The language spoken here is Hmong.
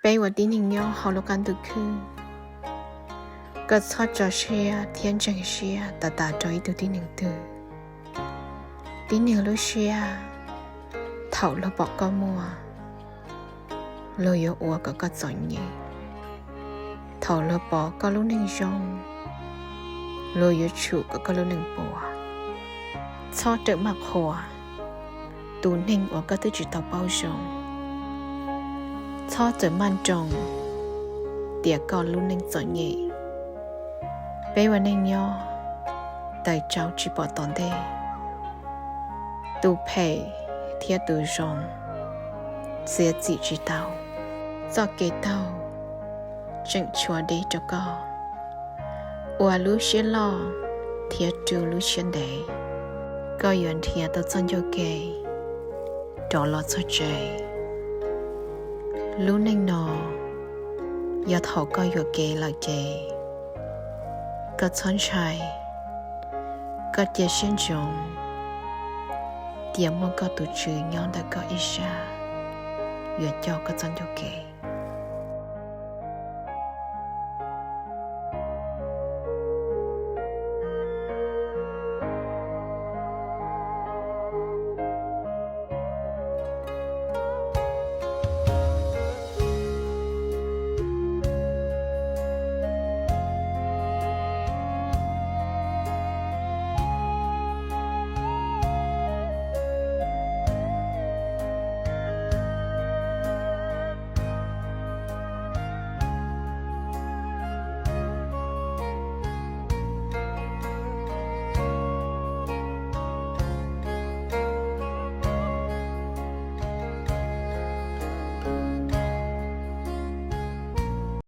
Peb ua tib neeg nyob hauv lub qab ntuj khwb, koj txhob tso siab thiab ntseeg siab tas tas rau ib tug tib neeg twg. Tib neeg lub siab, thaum luag pom koj muaj, luag yuav ua kom koj txom nyem. Thaum luag pom koj lub neej zoo, luag yuav tshum kom koj lub neej puas. Txhob rawm maj qhuas tus neeg uas koj twb tsis tau paub zoo. Txhob txawm maj nroos tias koj lub neej txom nyem. Peb ua neej nyob, taws tsau tsis pom tom ntej. Tus phem thiab tus zoo txiav txim tsis tau. Txoj kev taug tseem tshuav deb rau koj. Ua lub siab loj thiab rub lub siab ntev, koj yuav nrhiav tau txoj ncauj ke rov los txog tsev. Lub neej no, yog thaum koj yuam kev lawm ces koj txhob ntshai, koj cia siab ntsoov tias muaj koj tus Tswv nyob ntawm koj ib sab, yuav coj koj txoj ncauj ke.